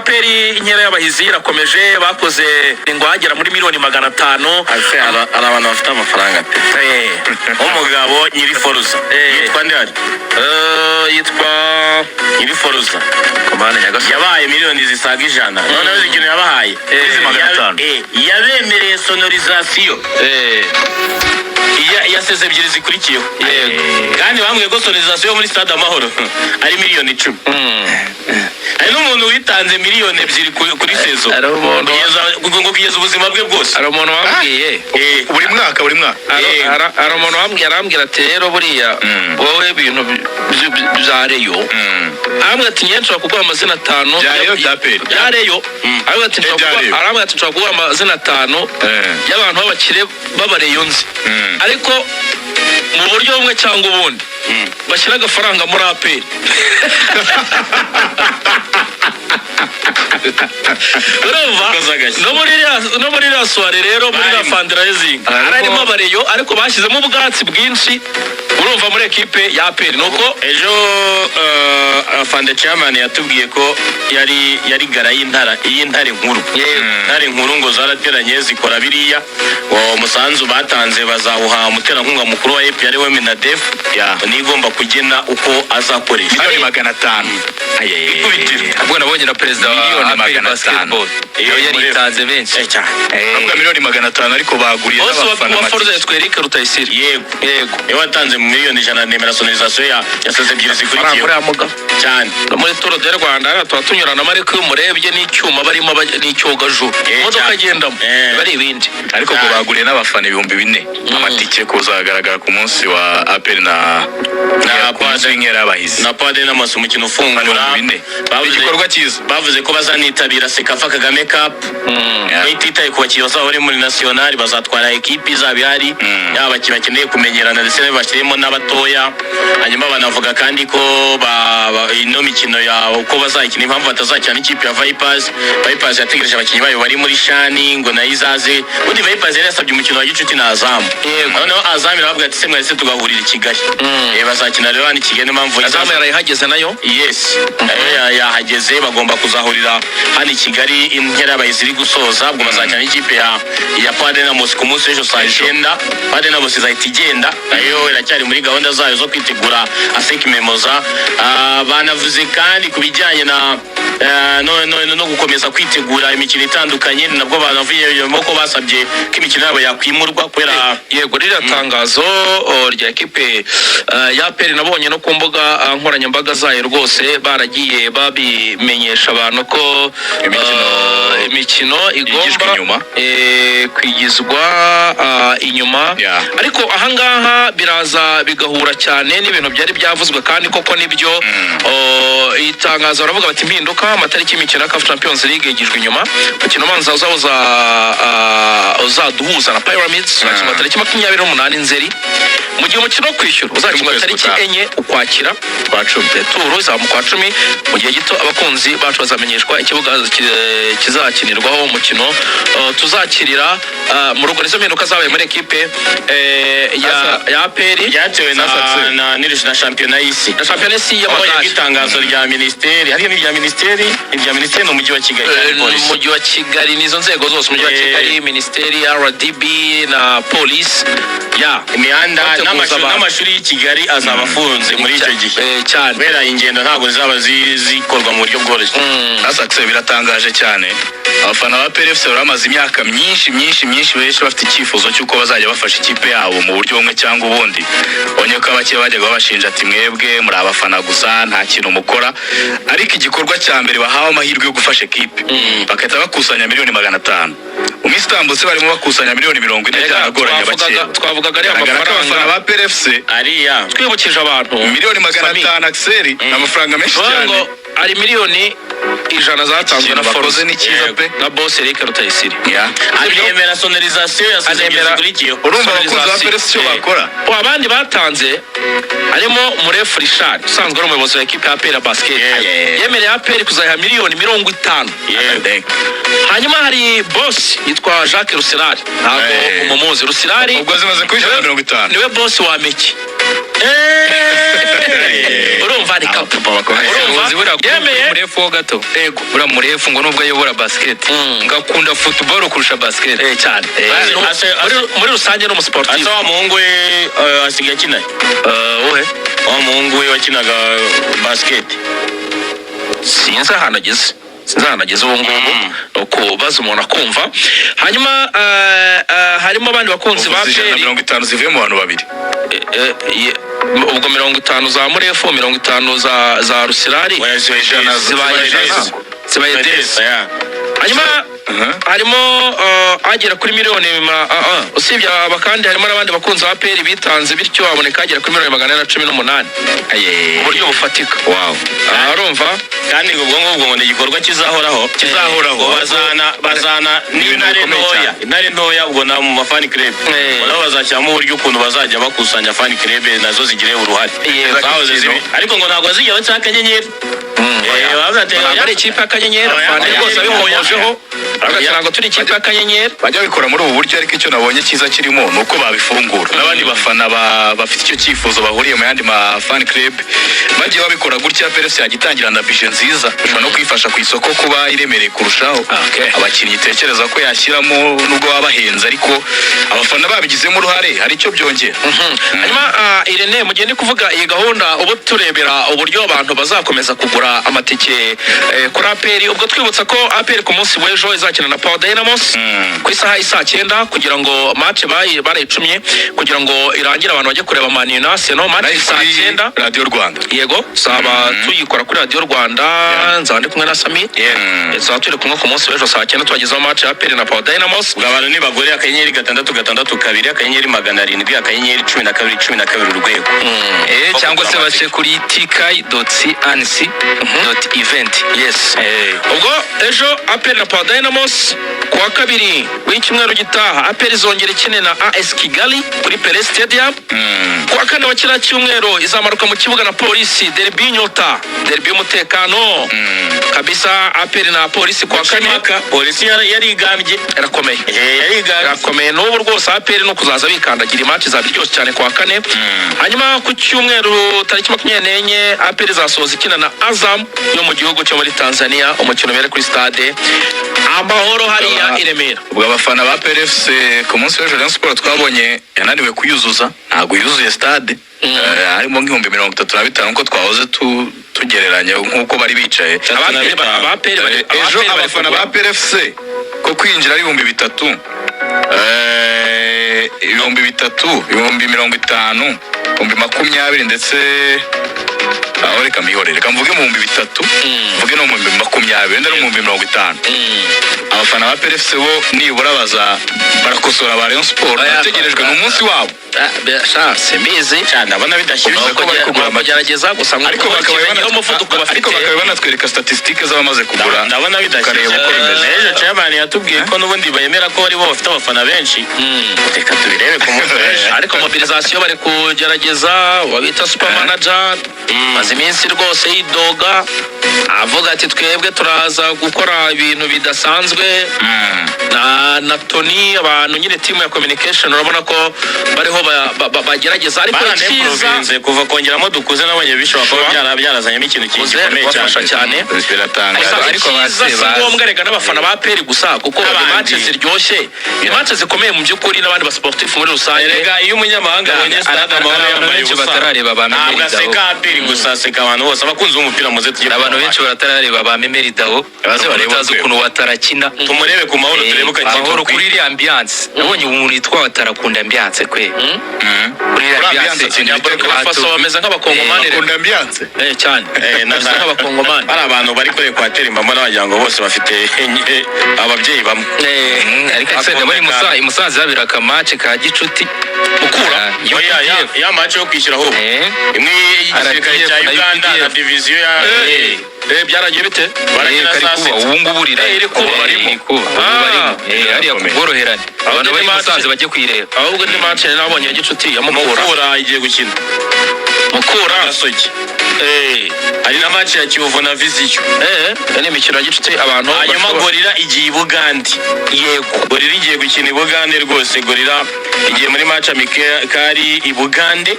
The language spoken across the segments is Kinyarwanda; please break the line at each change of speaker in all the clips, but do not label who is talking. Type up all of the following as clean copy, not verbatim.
APR, inkera y'abahizi irakomeje. Bakoze ngo hagera muri miliyoni 500.
Ase hari abantu bafite amafaranga pe. Umugabo nyiri Forza yitwa nde hari?
Yitwa
Nyiri Forza.
Komane Nyagasani.
Yabaye miliyoni zisaga 100. Noneho izi kintu yabahaye,
Izi
500.
Yabemereye sonorisation ya saison ebyiri zikurikiyeho. Kandi bambwiye ko sonorisation yo muri Stade Amahoro ari miliyoni 10. Hari n'umuntu witanze miliyoni 2 kuri saison
Hari umuntu-
ngo kugeza ubuzima bwe bwose.
Hari umuntu wambwiye
Buri mwaka, buri mwaka.
Hari umuntu wambwiye, arambwira ati: "Rero buriya wowe ibintu bya Rayon," arambwira ati: "Njye nshobora kuguha amazina atanu."
Bya Rayon, bya APR?
Bya Rayon. Arambwira ati
bya Rayon.
Arambwira ati: "Nshobora kuguha amazina atanu y'abantu b'abakire b'aba Rayon nzi, ariko mu buryo bumwe cyangwa ubundi bashyira agafaranga muri APR." Urumva?
Koza agashyi.
No muri iriya soirée rero, muri iriya
Barimo.
fundraising,
Harimo-
harimo aba Rayon, ariko bashyizemo ubwatsi bwinshi. Urumva, muri ekipe ya APR nuko.
Ejo afande chairman yatubwiye ko yari gala y'intara, y'intare nkuru. Intare nkuru ngo zarateranye zikora biriya. Uwo musanzu batanze bazawuha umuterankunga mukuru wa APR, we MINADEF, niyo igomba kugena uko azakoresha.
Miliyoni 500.
Ikubitiro.
Ubwo nabonye na perezida wa
Miliyoni
APR
500.
Basketball nawe yaritanze menshi.
Cyane.
Bavuga miliyoni 500, ariko baguriye
Bose wa
n'abafana
wa Forza
amatike.
yitwa Eric Rutayisire.
Yego.
Yego.
Niwe watanze mu miliyoni 100, nemera sonorisation ya saison ebyiri
Faranga
zikurikiyeho.
uriya mugabo.
Cyane.
No muri Tour du Rwanda hariya tuba tunyuranamo, ariko iyo umurebye n'icyuma barimo n'icyogajuru, imodoka
cyane.
agendamo, biba ari ibindi.
Ariko ngo
Cyane.
baguriye n'abafana 4000 amatike kuzagaragara ku munsi wa APR na ku munsi w'inkera y'abahizi.
Na Pade n'amaso, umukino ufungura.
4000. Igikorwa cyiza.
Bavuze ko bazanitabira CECAFA Kagame Cup. Ititaye ku bakinnyi bazaba bari muri national, bazatwara ekipi izaba ihari, yaba abakinnyi bakeneye kumenyerana ndetse bashyiremo n'abatoya. Hanyuma banavuga kandi ko ino mikino ya uko bazayikina, impamvu batazakina n'ikipe ya Vipers. Vipers yategereje abakinnyi bayo bari muri CHAN ngo nayo izaze. Ubundi Vipers yari yasabye umukino wa gicuti na Azam, noneho Azam irababwira ati: "Se mwese tugahurira i Kigali?" Bazakina rero hano i Kigali, niyo mpamvu
Azam yarayihageze nayo.
Yes, nayo yahageze. Bagomba kuzahurira hano i Kigali inkera y'abahizi iri gusoza. Ubwo bazakina n'ikipe ya Padre ku munsi w'ejo saa 9. Padre izahita igenda, nayo iracyari muri gahunda zayo zo kwitegura ASEC Mimosas. Banavuze kandi ku bijyanye na no gukomeza kwitegura imikino itandukanye. Ni nabwo banavuyemo ko basabye ko imikino yabo yakwimurwa kubera
Yego, ririya tangazo rya ekipe ya APR nabonye no ku mbuga nkoranyambaga zayo rwose baragiye babimenyesha abantu ko
Imikino
imikino
yigijwe
igomba
inyuma.
kwigizwa inyuma. Ariko ahangaha biraza bigahura cyane n'ibintu byari byavuzwe, kandi koko nibyo. Itangazo baravuga bati: "Impinduka, amatariki y'imikino ya CAF Champions League yigijwe inyuma. Umukino ubanza uzahuza uzaduhuza na Pyramids uzakinwa tariki 28 Nzeri, mu gihe umukino wo kwishyura uzakinwa
Mu kwezi
tariki
gutaha.
4 Ukwakira."
Kwa cumi.
Retour izaba mu kwa cumi. Mu gihe gito abakunzi bacu bazamenyeshwa ikibuga kizakinirwaho umukino tuzakirira mu rugo. Nizo mpinduka zabaye muri ekipe ya APR.
Byatewe na
Sasa
na shampiyona y'isi.
Na shampiyona y'isi
Wabonye ko
y'amagare.
itangazo rya minisiteri, hariya ni irya minisiteri, irya minisiteri ni umujyi wa Kigali cyane, polisi.
Umujyi wa Kigali, nizo nzego zose, umujyi wa Kigali, minisiteri, RDB na polisi ya
Imihanda
bateguza abantu.
n'amashuri y'i Kigali azaba afunze muri icyo gihe
Cyane.
kubera ingendo ntabwo zizaba zikorwa mu buryo bworoshye.
Sasa biratangaje cyane. Abafana ba APR FC bari bamaze imyaka myinshi myinshi myinshi, benshi bafite icyifuzo cy'uko bazajya bafasha ikipe yabo mu buryo bumwe cyangwa ubundi. Ubonye ko abakire bajyaga babashinja ati: "Mwebwe muri abafana gusa, nta kintu mukora." Ariko igikorwa cya mbere bahawe amahirwe yo gufasha ekipe, bagahita bakusanya miliyoni 500. Mu minsi itambutse barimo bakusanya miliyoni 40,
Erega,
byaragoranye abakeba.
Twavugaga ariya
Bigaragara ko
mafaranga.
abafana ba APR FC
Ariya
Twibukije abantu
miliyoni magana
Sami,
atanu Axel, ni amafaranga menshi
bavuga
cyane.
ngo hari miliyoni 100 zatanzwe
Ikintu
na
bakoze
Forza
ni cyiza pe.
na boss Eric Rutayisire.
Anemera sonorisation ya saison ebyiri zikurikiyeho.
Urumva abakunzi ba
Sonorisation.
APR FC icyo bakora.
Abandi batanze harimo Murefu Richard usanzwe ari umuyobozi wa ekipe ya APR Basket, yemereye APR kuzayiha miliyoni 50. Hanyuma hari boss yitwa Jacques Rusirari, ntabwo umumuzi Rusirari?
Ubwo zimaze kuba 150.
Niwe boss wa Meki. Urumva ni couple.
Bakomeye.
Urumva?
Uzi buriya kuri
Yemeye.
Murefu ho gato,
Yego.
buriya Murefu ngo nubwo ayobora basket, ngakunda football kurusha basket.
Eh, cyane. Muri rusange ni umusportif.
Asa wa muhungu we asigaye akina?
Wowe?
Wa muhungu we wakinaga basket.
Sinzi ahantu ageze, sinzi ahantu ageze ubu ngubu. Ni ukubaza umuntu akumva. Hanyuma harimo abandi bakunzi ba
Uvuze ijana na
APR.
50 zivuye mu bantu babiri.
Ubwo 50 za Murefu, 50 za Rusirari.
Oya, zibaye
Ijana.
desi.
Zibaye
zibaye
100.
desi.
Zibaye desi.
Ya.
Hanyuma harimo agera kuri miliyoni usibye aba kandi harimo n'abandi bakunzi ba APR bitanze, bityo haboneka agera kuri miliyoni 418 mu buryo bufatika.
Wow.
Urumva?
Kandi ubwo ngubwo ngo ni igikorwa kizahoraho.
Kizahoraho.
Ngo bazana n'intare
bikomeye
ntoya.
Cyane.
Intare ntoya, ubwo na mu ma fan club nabo bazashyiramo uburyo ukuntu bazajya bakusanya fan club nazo zigire uruhare. Zahoze zibi, ariko ngo ntabwo bazigera baca akanyenyeri. Bavuze ati,
Ntabwo
oya.
ari ikipe y'akanyenyeri.
Oya,
Afande
oya,
rwose
oya,
abikomojeho, aravuga ati
oya.
ntabwo turi ikipe y'akanyenyeri.
Bajya babikora muri ubu buryo, ariko icyo nabonye cyiza kirimo ni uko babifungura n'abandi bafana bafite icyo cyifuzo bahuriye mu yandi ma fan club. Bagiye babikora gutya, PRS yajya itangira na budget nziza, ishobora no kwifasha ku isoko kuba iremereye kurushaho. Abakinnyi itekereza ko yashyiramo, nubwo baba bahenze, ariko abafana babigizemo uruhare hari icyo byongera.
Hanyuma Irene, mu gihe ndi kuvuga iyi gahunda, ubu turebera uburyo abantu bazakomeza kugura amatike kuri APR. Ubwo twibutsa ko APR ku munsi w'ejo izakina na Power Dynamos ku isaha y'i saa cyenda, kugira ngo match barayicumye kugira ngo irangire abantu bajye kureba Man U na Arsenal match
Live
saa
kuri
cyenda.
Radiyo Rwanda.
Yego, zaba tuyikora kuri Radiyo Rwanda, nzaba ndi kumwe na Sami. Tuzaba turi kumwe ku munsi w'ejo saa cyenda, tubagezaho match ya APR na Power Dynamos.
Ubwo abantu nibagore *662 *700 *1212#.
Cyangwa se bace kuri tk.cnc.event.
Yes. Ubwo ejo APR na Power Dynamos. Ku wa kabiri w'icyumweru gitaha, APR izongera ikine na AS Kigali kuri Pele Stadium. Ku wa kane wa kiriya cyumweru izamanuka mu kibuga na Polisi, derby y'inyota, derby y'umutekano kabisa, APR na Polisi ku wa kane.
Impaka, polisi yarigambye.
Irakomeye.
Yarigambye.
Irakomeye n'ubu rwose. APR no kuzaza bikandagira, i match izaba iryoshye cyane ku wa kane. Hanyuma ku cyumweru tariki 24, APR izasoza ikina na Azam yo mu gihugu cyo muri Tanzania, umukino ubere kuri Stade Amahoro hariya i Remera.
Ubwo abafana ba PRFC ku munsi w'ejo, Rayon Sport twabonye yananiwe kuyuzuza, ntabwo yuzuye stade. Harimo nk'35,000 nk'uko twahoze tugereranya nk'uko bari bicaye.
Aba APR bari
Ejo
aba APR bari
abafana ba
kugura.
PRFC ko kwinjira ari 3000, 3000, 50,000, 20,000, ndetse aho reka mbihorere, reka mvuge mu 3000, mvuge no mu 20,000, wenda no mu 50,000. Abafana ba PRFC bo nibura baza barakosora ba Rayon Sport.
Oya,
bategerejwe ni umunsi wabo.
Ah, sha simbizi.
Cyane, ndabona bidashyushye.
Ko bari kugura amatike.
Kugerageza gusa ngo
Ariko bakaba
umuvuduko bafite.
Ariko bakaba banatwereka statistique z'abamaze kugura,
Ndabona bidashyushye.
tukareba uko bimeze.
Ejo chairman yatubwiye ko n'ubundi bemera ko aribo bafite abafana benshi. Reka tubirebe ku munsi w'ejo.
Ariko mobilisation bari kugerageza, wabita super manager maze iminsi rwose yidoga, avuga ati twebwe turaza gukora ibintu bidasanzwe na Tony, abantu nyine team ya communication, urabona ko bariho bagerageza, ariko icyiza
Baranimprovinze kuva kongeramo Dukuze, nabonye bishobora kuba byarazanyemo ikintu
Dukuze
gikomeye
kubafasha
cyane.
cyane.
Biratangaje.
Gusa
Ariko
icyiza si
bazi.
ngombwa rega n'abafana ba APR gusa, kuko ni
N'abandi.
match ziryoshye, ni match zikomeye mu by'ukuri, n'abandi basportif muri rusange.
Erega iyo umunyamahanga abonye Stade
hari
Amahoro
abantu
yambaye
benshi
ubusa,
batarareba ba
ntabwo
Memel
aseka
Dao.
APR gusa, aseka abantu bose. Abakunzi b'umupira, muze tujye
Abantu
kureba
benshi batarareba ba Memel Dao.
Baze barebe
Utazi
urwego.
ukuntu watarakina.
Tumurebe ku Mahoro, turebe uko akina.
Amahoro kuri iriya ambiance, nabonye umuntu witwa Watara akunda ambiance kwe, kuri iriya
Kuri ambiance
ambiance.
atsinda ibitego.
Burkina Faso bameze nk'abakongomani rero.
Akunda ambiance.
Eh, cyane. Bameze nk'abakongomani.
Hari abantu bari kuri Ekwateri mbona wagira ngo bose bafite ababyeyi bamwe.
Ariko se ndabona i Musanze habera aka match ka gicuti.
Mukura.
Ah,
Oya, ya
UPDF.
ya match yo kwishyura ahubwo imwe y'igisirikare
RPF
cya
na
Uganda na
UPDF.
diviziyo ya
Byarangiye bite?
Barakina
Kari
saa
kuba
sita.
ubu ngubu rira.
Iri kuba, barimo.
Iri kuba ubu. Barimo. Hariya
Birakomeye.
ku Bworoherane, abantu bari i
Match-
Musanze bajye kuyireba.
Ahubwo indi match nari nabonye ya gicuti ya Mukura.
Mukura igiye gukina
Mukura.
Gasogi.
Eh.
Hari na match ya Kiyovu na Viziyo.
Iyo ni imikino ya gicuti abantu
Hanyuma
bashobora-
Gorilla igiye i Bugande.
Yego.
Gorilla igiye gukina i Bugande rwose. Gorilla Igiye muri match amical i Bugande.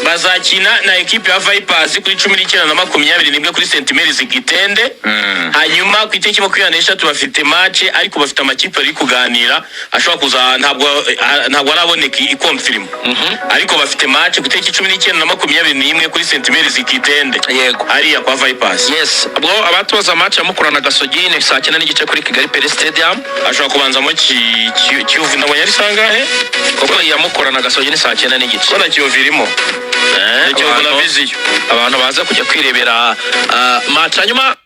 Bazakina na ekipe ya Vipers kuri 19 na 21 kuri St Mary's Kitende. Hanyuma ku itariki 23 bafite match, ariko bafite amakipe ari kuganira ashobora kuza, ntabwo araboneka iconfirma, ariko bafite match ku itariki 19 na 21 kuri St Mary's Kitende, hariya kwa Vipers.
Yes, ubwo abatoza, match ya Mukura na Gasogi ni saa 9:30 kuri Kigali Pele Stadium.
Ashobora kubanzamo Kiyovu, nabonye ari sangahe?
Kuko iya Mukura na Gasogi ni saa 9:30.
Ko na Kiyovu irimo. Kiyovu na Vision.
Abantu baza kujya kwirebera match hanyuma.